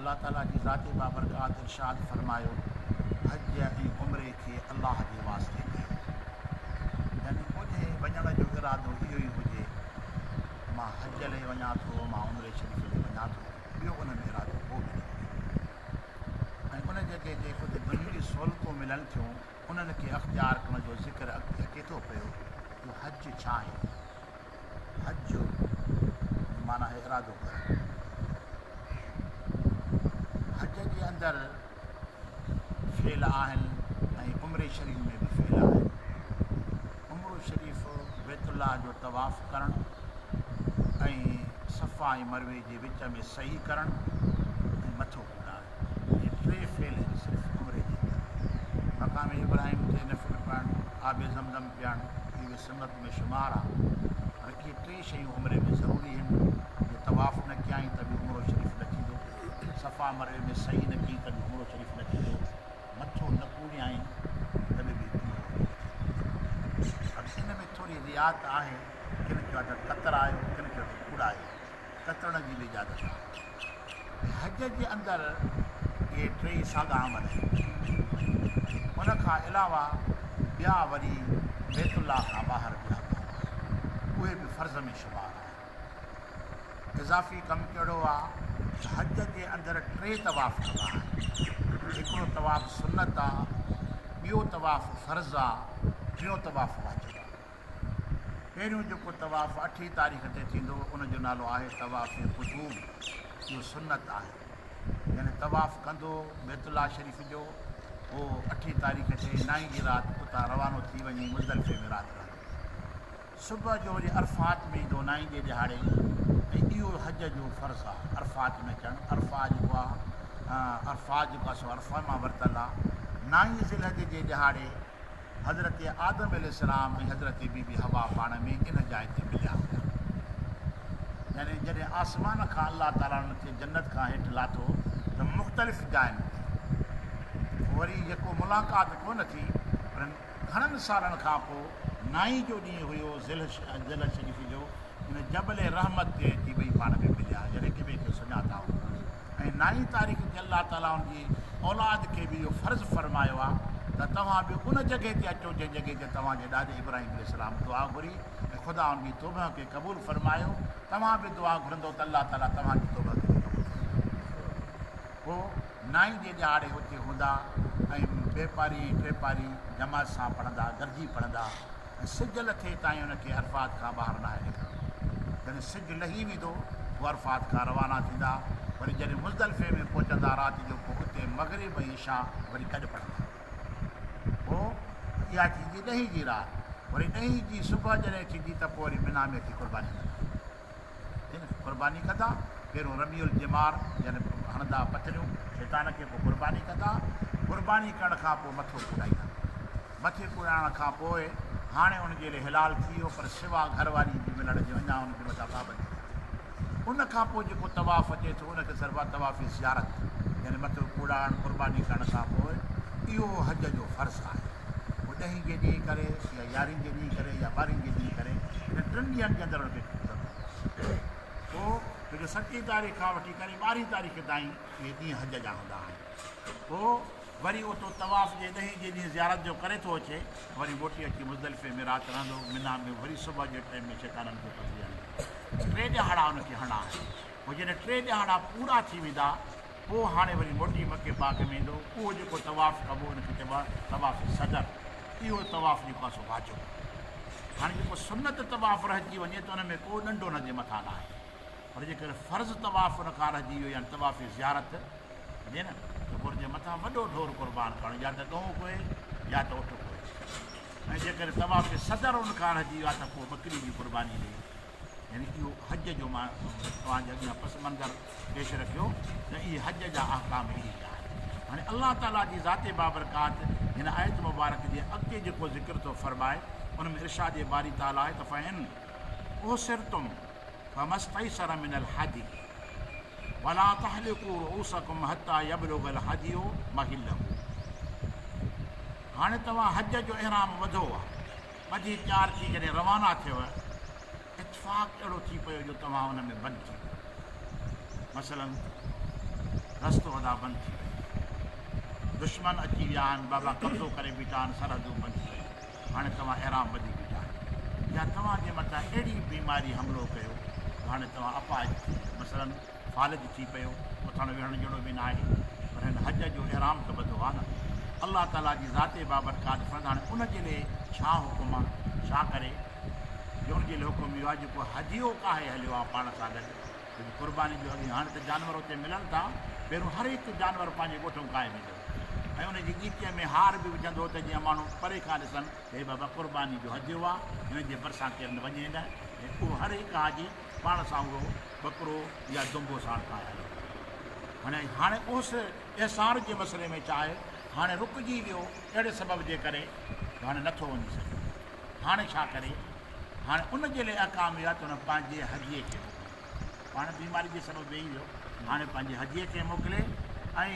الله تعالي جي ذات بابرڪات ارشاد فرمايو، حج ۽ عمري کي الله جي واسطي ڪيو. يعني اوڏي وڃڻ جو ارادو اهو ئي هجي ته مان حج لئي وڃان ٿو، مان عمري شريف لئي وڃان ٿو، ٻيو ان ۾ ارادو ڪو به نه هجي. ۽ ان جڳهه تي ڪجهه دنيوي سهولتون ملن ٿيون، انهن کي اختيار ڪرڻ جو ذڪر اڳتي اچي ٿو پيو جو حج ڇا آهي؟ حج جي معنيٰ آهي ارادو ڪرڻ. حج جي اندر فعل آهن ۽ عمري شريف ۾ به فعل آهن. عمرو شريف بيت الله جو طواف ڪرڻ ۽ صفا ۽ مروي جي وچ ۾ سعي ڪرڻ ۽ مٿو ڪوڙائڻ. اهي ٽي فعل آهن صرف عمري جي اندر. مقام ابراهيم تي نفل پڙهڻ، آب زمزم پيئڻ اهي به سنت ۾ شمار آ پر اهي ٽي شيون عمري ۾ ضروري هن. جي طواف نه ڪيائين ته به عمرو شريف نه ٿيندو، صفا مروي ۾ سعي نه ڪئي ته به عمرو شريف نه ٿيندو، مٿو نه ڪوڙيائين ته به به عمرو نه ٿيندو. باقي ان ۾ ٿوري رعايت آهي، ڪن چيو آ ته ڪترايو، ڪن چيو ته ڪوڙايو. ڪترڻ جي به اجازت آهي. حج جي اندر اهي ٽيئي ساڳا عمل آهن. ان کان علاوه ٻيا وري بيت الله کان ٻاهر ٻيا ڪم آهن. اهي به فرض ۾ شمار آهن. اضافي ڪم ڪهڙو آهي ته حج جي اندر ٽي طواف ڪبا آهن. هڪڙو طواف سنت آهي، ٻيو طواف فرض آهي، ٽيون طواف واجب آهي. پهريون جيڪو طواف اٺين تاريخ تي ٿيندو ان جو نالو آهي طواف قدوم، اهو سنت آهي. يعني طواف ڪندو بيت الله شريف جو، پوء اٺين تاريخ تي نائين جي رات اتان روانو ٿي وڃي مزدلفي ۾ رات رهندو. صبح جو وري عرفات ۾ ايندو نائين جي ڏهاڙي ۽ اهو حج جو فرض آهي عرفات ۾ اچڻ. عرفه جيڪو آهي عرفات جيڪو آهي سو عرفه مان ورتل آهي. نائين ذوالحج جي ڏهاڙي حضرت آدم عليه السلام ۽ حضرت بي بي حوا پاڻ ۾ ان جاء تي مليا هيا. يعني جڏهن آسمان کان الله تعاليٰ انهن کي جنت کان هيٺ لاٿو ته مختلف جاين تي وري يڪو ملاقات ڪونه ٿي پر گهڻن سالن کان پوء نائين جو ڏينهن هيو ذوالحج شريف جو ان جبل رحمت تي اچي ٻئي پاڻ ۾ مليا جڏهن هڪ ٻئي کي سڃاتا هئا. ۽ نائين تاريخ تي الله تعاليٰ ان جي اولاد کي به اهو فرض فرمايو آهي ته توهان به ان جڳهه تي اچو جنهن جڳهه تي توهان جي ڏاڏي ابراهيم عليه السلام دعا گهري ۽ خدا ان جي توبهه کي قبول فرمايو، توهان به دعا گهرندؤ ته الله تعاليٰ توهان جي توبهه کي به قبول فرمائيندو. پوء نائين جي ڏهاڙي اتي هوندا ۽ ٻيپاري ۽ ٽيپاري جماعت سان پڙهندا، گڏجي پڙهندا. ۽ سج لٿي تائين ان کي عرفات کان ٻاهر ناهي نڪرڻو. جڏهن سج لهي ويندو هو عرفات کان روانا ٿيندا، وري جڏهن مزدلفي ۾ پهچندا رات جو پوء اتي مغرب ۽ عشاء وري گڏ پڙهندا. پوء اها ٿيندي ڏهين جي رات، وري ڏهين جي صبح جڏهن ٿيندي ته پوء وري منيٰ ۾ اچي قرباني ڪندا. قرباني ڪندا، پهريون رمي الجمار يعني هڻندا پٿريون شيطان کي پوء قرباني ڪندا، قرباني ڪرڻ کان پوء مٿو ڪوڙائيندا، مٿي ڪوڙائڻ کان پوء هاڻي ان جي لئي حلال ٿي ويو پر سوا گهر واري جي ملڻ جي اڃا ان جي مٿان پابندي آهي. ان کان پوء جيڪو طواف اچي ٿو ان کي سڏبو آهي طواف زيارت يعني مٿو ڪوڙائڻ قرباني ڪرڻ کان پوء اهو حج جو فرض آهي. پوء ڏهين جي ڏينهن ڪري يا يارهين جي ڏينهن ڪري يا ٻارهين جي ڏينهن ڪري انهن ٽن ڏينهن جي اندر ان کي ضرور آهي. پوء ڇو جو ستين تاريخ کان وٺي ڪري ٻارهين تاريخ تائين اهي ڏينهن حج جا هوندا آهن. پوء وري اتو طواف جي ڏهين جي ڏينهن زيارت جو ڪري ٿو اچي، وري موٽي اچي مزدلفي ۾ رات رهندو، منيٰ ۾ وري صبح جي ٽيم ۾ شيطانن کي پٿري هڻندو. ٽي ڏهاڙا ان کي هڻڻا آهن. پوء جڏهن ٽي ڏهاڙا پورا ٿي ويندا، پوء هاڻي وري موٽي مڪي پاڪ ۾ ايندو، اهو جيڪو طواف ڪبو ان کي چئبو آهي طواف صدر، اهو طواف جيڪو آهي سو واجب آهي. هاڻي جيڪو سنت طواف رهجي وڃي ته ان ۾ ڪو ڏنڊ ان جي مٿان ناهي، پر جيڪڏهن فرض طواف ان کان رهجي ويو يعني طواف زيارت جي نه ته پوء ان جي مٿان وڏو ڍور قربان ڪرڻ يا ته ڳئون ڪوهي يا ته اٺ ڪوهي ۽ جيڪڏهن طواف صدر ان کان رهجي ويو آهي ته پوء ٻڪري جي قرباني ڏئي. يعني اهو حج جو مان توهان جي اڳيان پس منظر پيش رکيو ته اهي حج جا احڪام اهي ئي آهن. هاڻي الله تعاليٰ جي ذات بابرڪات هن آيت مبارڪ جي اڳتي جيڪو ذڪر ٿو فرمائي ان ۾ ارشاد باري تعاليٰ آهي ته فإن احصرتم فما استيسر من الهدي ولا تحلقوا رؤوسڪم حتي يبلغ الهدي محله هاڻي توهان حج جو احرام ٻڌو آهي، ٻڌي تيار ٿي جڏهن روانا ٿيو اتفاق اهڙو ٿي پيو جو توهان ان ۾ بند ٿي ويو. مثلاً رستو ادا بند ٿي ويو. دشمن اچي ويا آهن، بابا قبضو ڪري بيٺا آهن، سرحدون بند ٿي ويون. هاڻي توهان احرام ٻڌي بيٺا آهيو. يا توهان جي مٿان اهڙي بيماري حملو ڪيو جو هاڻي توهان اپاهج ٿي ويو. مثلاً فالج ٿي پيو، اٿڻ ويهڻ جهڙو به ناهي، پر هن حج جو احرام ته ٻڌو آهي نه. الله تعاليٰ جي ذات بابرڪات فرد هاڻي ان جي لئي ڇا حڪم آهي، ڇا ڪري؟ جو ان جي لئي حڪم اهو آهي جيڪو هديو ڪاهي هليو آهي پاڻ سان گڏ، ڇو جو قرباني جو اڳي هاڻي ته جانور اتي ملن ٿا، پهريون هر هڪ جانور پنهنجي ڳوٺئون ڪاهي ويندو هو ۽ ان جي ڳچيء ۾ هار به وجهندو هو ته جيئن ماڻهو پري کان ڏسن ته هي بابا قرباني جو هديو آهي، هن جي ڀرسان ڪير نه وڃي نه ۽ اهو هر هڪ حاجي پاڻ سان اهو ٻڪرو يا دنبو ساڻ ڪاهي هليو. هاڻي هاڻي اوس احصار جي مسئلي ۾ ڇا آهي، هاڻي رڪجي ويو اهڙي سبب جي ڪري جو هاڻي نٿو وڃي سگهي. هاڻي ڇا ڪري؟ هاڻي ان جي لاء احڪام اهو آهي ته هن پنهنجي هديي کي موڪلي. پاڻ بيماري جي سبب ويهي ويو، هاڻي پنهنجي هديي کي موڪلي ۽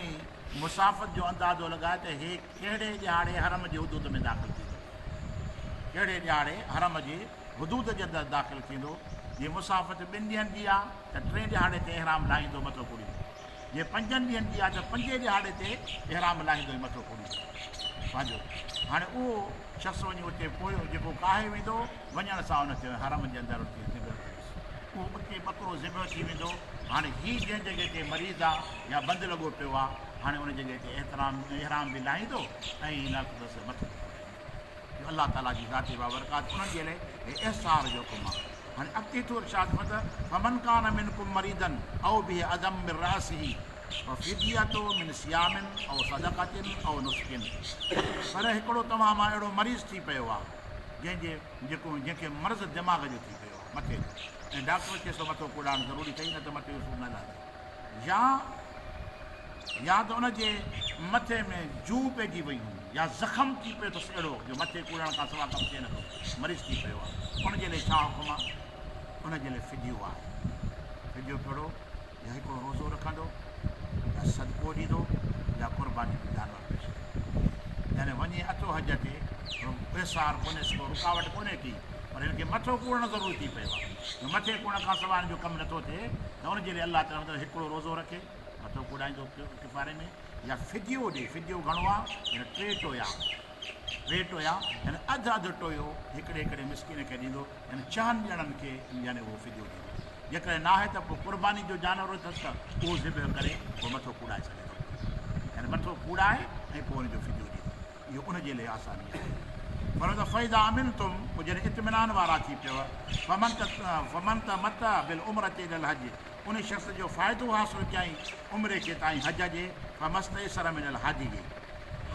مسافت جو اندازو لڳائي ته هي ڪهڙي ڏهاڙي حرم جي حدود ۾ داخل ٿيندو. ڪهڙي ڏهاڙي حرم جي حدود جي اندر داخل ٿيندو. جي مسافت ٻن ڏينهن جي آ ته ٽئين ڏهاڙي تي احرام لاهيندو مٿو ڪوڙيندو. جي پنجن ڏينهن جي آ ته پنجين ڏهاڙي تي احرام لاهيندو ۽ مٿو ڪوڙيندو پنهنجو. هاڻي اهو شخص وڃي اتي پويو جيڪو ڪاهي ويندو، وڃڻ سان ان کي حرم جي اندر اتي ذبح ڪندس. اهو اتي ٻڪرو ذبح ٿي ويندو. هاڻي هي جنهن جڳهه تي مريض آ يا بند لڳو پيو آ، هاڻي ان جڳهه تي احترام احرام به لاهيندو ۽ هن اقدس مٿو به ڪوڙائيندو. اهو الله تعاليٰ جي ذات بابرڪات انهن جي لاء هي احصار جو حڪم آهي. هاڻي اڳتي ٿو ارشاد فرمائي ته فمن ڪان منڪم مريضا او به اذي من راسه ففدية من صيام او صدقة او نسڪ پر هڪڙو توهان مان اهڙو مريض ٿي پيو آهي جنهن جي جيڪو جنهن کي مرض دماغ جو ٿي پيو آهي مٿي جو ۽ ڊاڪٽر چيس ته مٿو ڪوڙائڻ ضروري اٿئي نه ته مٿي جو سور نه لهندئي يا يا ته ان جي مٿي ۾ جون پئجي وئي هوندي يا زخم ٿي پيو اٿس اهڙو جو مٿي ڪوڙڻ کان سوا ڪم ٿئي نٿو، مريض ٿي پيو آهي، ان جي لاء ڇا حڪم آهي؟ ان جي لاء فديو آهي. فديو ڪهڙو؟ يا هڪڙو روزو رکندو يا صدقو ڏيندو يا قرباني جو جانور پيش ڪندو. يعني وڃي اٿو حج تي، احصار ڪونهيس ڪو رڪاوٽ ڪونهي ٿي، پر هن کي مٿو ڪوڙڻ ضروري ٿي پيو آهي، جو مٿي ڪوڙڻ کان سواء هن جو ڪم نٿو ٿئي ته ان جي لاء الله تعاليٰ فرمائي ٿو هڪڙو روزو رکي، مٿو ڪوڙائيندو ڪفاري ۾ يا فديو ڏي، فديو گهڻو آ يعني ٽي ٽويا، ٽي ٽويا يعني اڌ اڌ ٽويو هڪڙي هڪڙي مسڪين کي ڏيندو يعني ڇهن ڄڻن کي يعني اهو فديو ڏيندو. جيڪڏهن ناهي ته پوء قرباني جو جانور اٿس ته اهو ذبح ڪري پوء مٿو ڪوڙائي سگهي ٿو يعني مٿو ڪوڙائي ۽ پوء ان جو فديو ڏيندو. اهو ان جي لاء آساني آهي. فرمايو ته فاذا امنتم پوء جڏهن اطمينان وارا ٿي پيو فمن تمتع بالعمرة الي الحج ان شخص جو فائدو حاصل ڪيائين عمري کي تائين حج جي فما استيسر من الهدي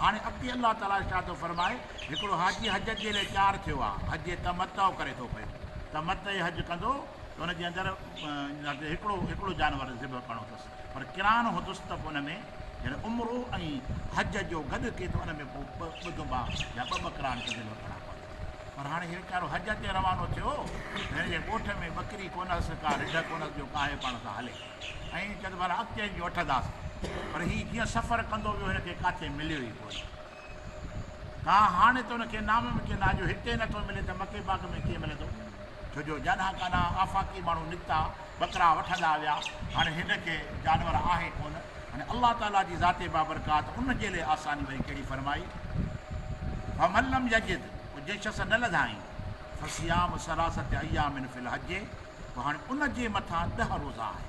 هاڻي اڳتي الله تعالي ارشاد ٿو فرمائي هڪڙو حاجي حج جي لاء تيار ٿيو آهي حج تمتع ڪري ٿو پيو تمتع حج ڪندو ته ان جي اندر هڪڙو هڪڙو جانور ذبح ڪرڻو اٿس پر قران هوندس ته پوء ان ۾ جڏهن عمرو ۽ حج جو گڏ ڪي ته ان ۾ پوء ٻه ٻه دنبا يا ٻه ٻڪرا هن کي ذبح ڪرڻا پوندا. پر هاڻي هي ويچارو حج تي روانو ٿيو ته هن جي ڳوٺ ۾ ٻڪري ڪونه هئس ڪا رڍ ڪونه هئس جو ڪاهي پاڻ سان هلي ۽ چيو ته ڀلا اڳتي وڃي وٺنداسين. پر هي جيئن سفر ڪندو ويو هن کي ڪاٿي مليو ئي ڪونه. ڪا هاڻي ته ان کي ناممڪن آهي جو هتي نٿو ملي ته مڪي پاڪ ۾ ڪيئن ملندو؟ ڇو جو جاڏانهن ڪاڏانهن آفاقي ماڻهو نڪتا، ٻڪرا وٺندا ويا، هاڻي هن کي جانور آهي ڪونه. هاڻي الله تعاليٰ جي ذات بابرڪات ان جي لئه آساني وري ڪهڙي فرمائي؟ فمن لم يجد پوء جنهن شخص نه لڌائين، فصيام ثلاثة ايام في الحج پوء هاڻي ان جي مٿان ڏهه روزا آهن.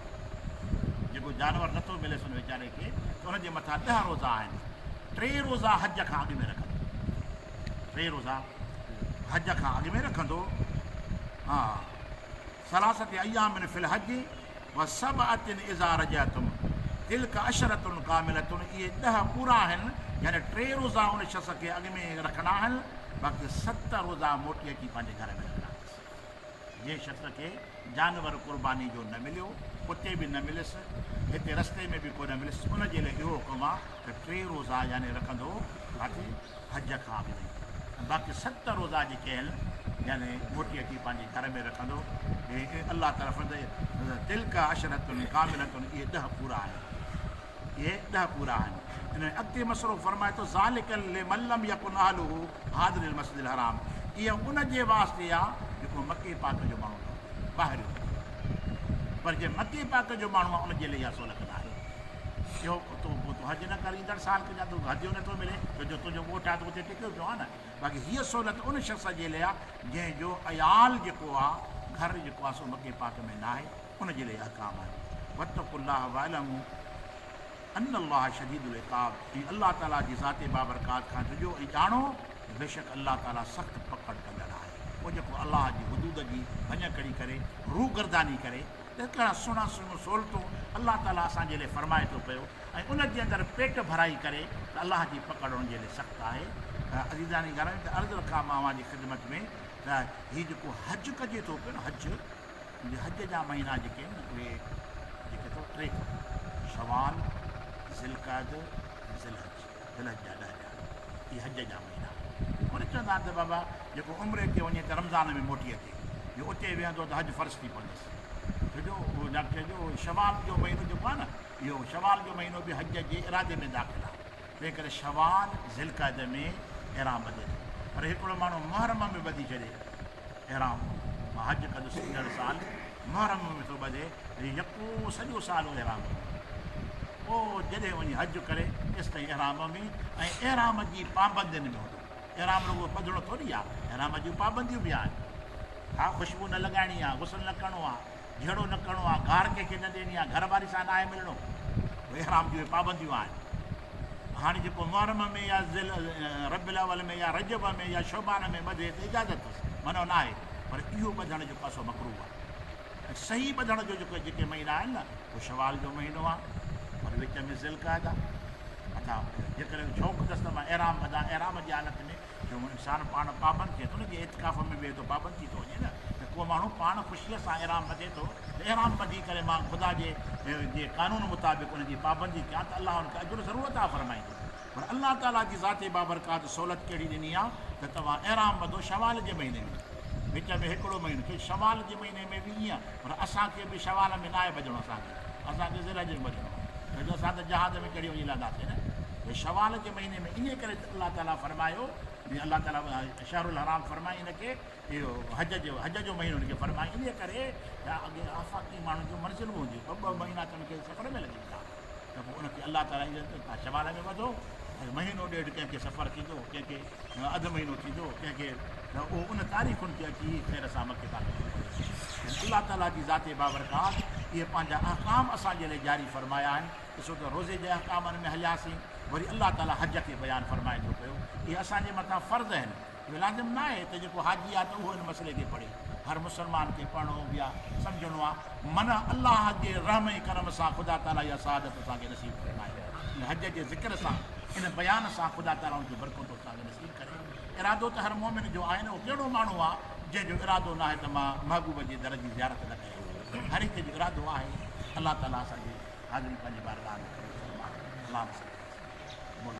جيڪو جانور نٿو مليس ان ويچاري کي ته ان جي مٿان ڏهه روزا آهن. ٽي روزا حج کان اڳ ۾ رکندو. ٽي روزا حج کان اڳ ۾ رکندو. ها ثلاثة ايام في الحج وسبعة اذا رجعتم تلک عشرة ڪاملة اهي ڏهه پورا آهن يعني ٽي روزا ان شخص کي اڳ ۾ رکڻا آهن باقي ست روزا موٽي اچي پنهنجي گهر ۾ رکڻا اٿس. جنهن شخص کي جانور قرباني جو نه مليو، اتي به نه مليس، هتي رستي ۾ به ڪونه مليس، ان جي لاء اهو حڪم آهي ته ٽي روزا يعني رکندو ڪاٿي حج کان اڳ ۾ ۽ باقي ست روزا جيڪي آهن يعني موٽي اچي پنهنجي گهر ۾ رکندو. الله تعاليٰ فرمائي ٿو تلک عشرة ڪاملة اهي ڏهه پورا آهن. اهي ڏهه پورا آهن. ان ۾ اڳتي مسئلو فرمائي ٿو ذلک لمن لم يڪن اهله حاضر المسجد الحرام اهو ان جي واسطي آ جيڪو مڪي پاڪ جو ماڻهو نه هجي، ٻاهريون هجي. پر جي مڪي پاڪ جو ماڻهو آ ان جي لاء اها سهولت نه آهي. اهو تون پوء تون حج نه ڪر ايندڙ سال ڪجان توکي هديو نه ٿو ملي ڇو جو تنهنجو ڳوٺ آهي تون اتي ٽڪيو پيو آهين نه باقي هيء سهولت ان شخص جي لئه آهي جنهن جو عيال جيڪو آهي گهر جيڪو آهي سو مڪي پاڪ ۾ ناهي ان جي لئه احڪام آهن واتقوا الله واعلموا ان الله شديد العقاب ۽ الله تعالي جي ذات بابرڪات کان ڊڄو ۽ ڄاڻو ته بيشڪ الله تعالي سخت پڪڙ ڪندڙ آهي. پوء جيڪو الله جي حدود جي ڀڃڪڙي ڪري، روگرداني ڪري، ته ڪهڙا سهڻا سهڻيون سهولتون الله تعالي اسان جي لئه فرمائي ٿو پيو ۽ ان جي اندر پيٽ ڀرائي ڪري ته الله جي پڪڙ ان جي لئه سخت آهي. عزيزان گرامي ته عرض رکان مان اوهان جي خدمت ۾ ته هي جيڪو حج ڪجي ٿو پيو نه حج، منهنجي حج جا مهينا جيڪي آهن نه اهي جيڪي اٿو ٽي اٿو شوال، ذوالقعد ۽ ذوالحج، ذوالحج جا ڏهه ڏهاڙا اهي حج جا مهينا آهن. وري چوندا آهن ته بابا جيڪو عمري تي وڃي ته رمضان ۾ موٽي اچي جو اتي ويهندو ته حج فرض ٿي پوندس ڇو جو اهو ڊاڪٽر جو شوال جو مهينو جيڪو آهي نه اهو شوال جو مهينو به حج جي ارادي ۾ داخل آهي تنهن ڪري شوال ذوالقعد ۾ احرام ٻڌي ٿو پر هڪڙو ماڻهو محرم ۾ ٻڌي ڇڏي احرام مان حج ڪندس ايندڙ سال محرم ۾ ٿو ٻڌي ته يڪو سڄو سال اهو احرام ۾ هوندو پوء جڏهن وڃي حج ڪري تيستائين احرام ۾ ۽ احرام جي پابندين ۾ هوندو احرام رڳو ٻڌڻو ٿوري آهي احرام جون پابنديون به آهن ها خوشبو نه لڳائڻي آهي غسل نه ڪرڻو آهي جهيڙو نه ڪرڻو آهي، گار ڪنهن کي نه ڏيڻي آهي، گهر واري سان ناهي ملڻو، اهي احرام جون اهي پابنديون آهن. هاڻي جيڪو محرم ۾ يا ذي ربيع الاول ۾ يا رجب ۾ يا شعبان ۾ ٻڌي ته اجازت اٿس، منع ناهي، پر اهو ٻڌڻ جيڪو آهي سو مڪروه آهي ۽ صحيح ٻڌڻ جو جيڪو جيڪي مهينا آهن نه اهو شوال جو مهينو آهي، وري وچ ۾ ذي القعده مٿان جيڪڏهن شوق اٿس ته مان احرام ٻڌان احرام جي حالت ۾ جو انسان پاڻ پابند ٿئي ٿو نه جيئن اعتڪاف ۾ ويهي ٿو پابند ٿي ٿو وڃي نه ته ڪو ماڻهو پاڻ خوشيء سان احرام ٻڌي ٿو ته احرام ٻڌي ڪري مان خدا جي جي قانون مطابق ان جي پابندي ڪيان ته الله ان کي اجر ضرور عطا فرمائيندو پر الله تعاليٰ جي ذات بابرڪات سهولت ڪهڙي ڏني آهي ته توهان احرام ٻڌو شوال جي مهيني ۾ وچ ۾ هڪڙو مهينو ڇو شوال جي مهيني ۾ به ائين پر اسان کي به شوال ۾ ناهي ٻڌڻو اسان کي اسان کي ذوالحج ۾ ٻڌڻو آهي ڇو جو اسان ته جهاز ۾ چڙهي وڃي لهنداسين نه ته شوال جي مهيني ۾ انهيء ڪري ته الله تعاليٰ فرمايو جيئن الله تعاليٰ شهر الحرام فرمائي ان کي اهو حج جو حج جو مهينو ان کي فرمائي انهيء ڪري ته اڳي آفاقي ماڻهن جون منزلون هونديون ٻه ٻه مهينا ته ان کي سفر ۾ لڳي ويندا ته پوء ان کي الله تعاليٰ اجازت ڏني ته شوال ۾ وڌو ۽ مهينو ڏيڍ ڪنهن کي سفر ٿيندو ڪنهن کي اڌ مهينو ٿيندو ڪنهن کي ته اهو ان تاريخن تي اچي خير سان مڪي پاڪ ۾ پهچي يعني الله تعاليٰ جي ذات بابرڪات اهي پنهنجا احڪام اسان جي لاء جاري فرمايا آهن ڏسو ته روزي جي احڪامن ۾ هلياسين وري الله تعاليٰ حج کي بيان فرمائي ٿو پيو اهي اسان جي مٿان فرض آهن اهو لازم ناهي ته جيڪو حاجي آهي ته اهو ان مسئلي کي پڙهي. هر مسلمان کي پڙهڻو به آهي، سمجهڻو آهي. من الله جي رحم ۽ ڪرم سان خدا تعاليٰ اها سعادت اسان کي نصيب فرمائي. ان حج جي ذڪر سان، ان بيان سان خدا تعاليٰ ان جون برڪتون اسان کي نصيب ڪري. ارادو ته هر مؤمن جو آهي نه، اهو ڪهڙو ماڻهو آهي جنهن جو ارادو ناهي ته مان محبوب جي در جي زيارت نه ڪيان. هر هڪ جو ارادو آهي. الله تعاليٰ اسان جي حاضري پنهنجي بارگاهه ۾ قبول فرمائي. اللهم صل.